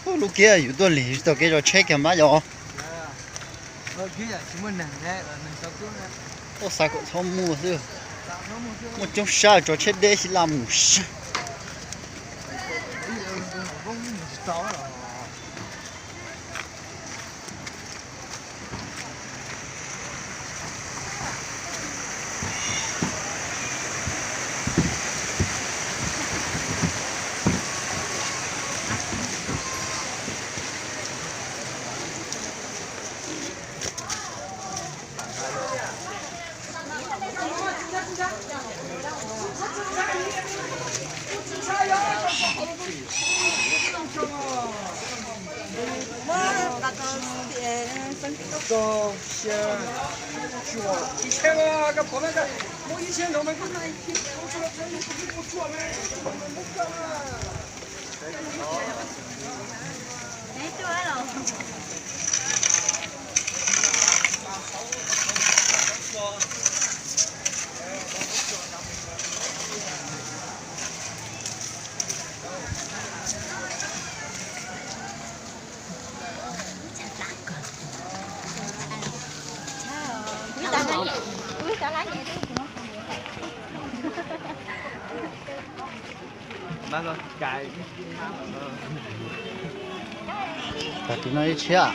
Ub, lub kiab yus tuaj lig tau kev zov tsheb kiag mab yos. Tuaj xav kom txhob muaj xwb. Muaj coob sab tso tsheb deb xyov laj mus sab. Tag tim no ib tshiab.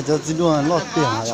Cov txiv duaj loj tiag.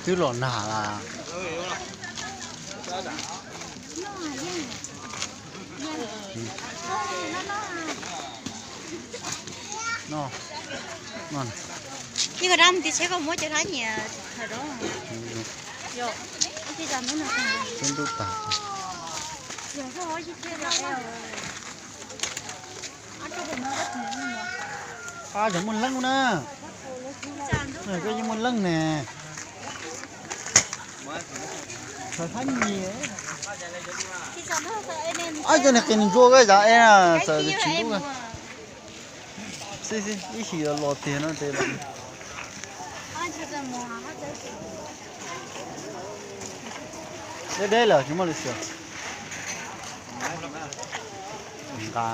Twb los nag las. Yeej koj rab mus tiv tsheb koj muab cov hlab nyiam hawm rau. Twb ntuj tag. Ab, yog muaj leej na. Koj yeej muaj leej ne. Ab, cov niag qis ntsuab koj yam es txawm tsis lub. Xib xib ib xyoo yuav los tiag no ces los. Deb deb lawm tsis muaj li xwb. Nqa,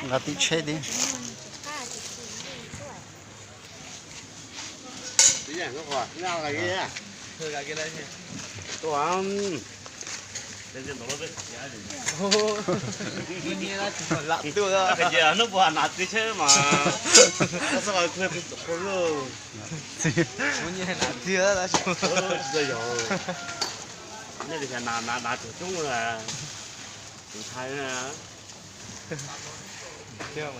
nqa tim tsheb tiag. Hnub puas nas txiv tsheb mas, txiv, nas txiv, tsis tau yog, nej tias nas, nas tsuag coob, tus ntxhais na. Tiag.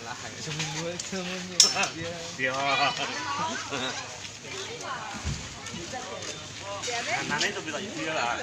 Nas neb tus pis tom ib tiag lawm.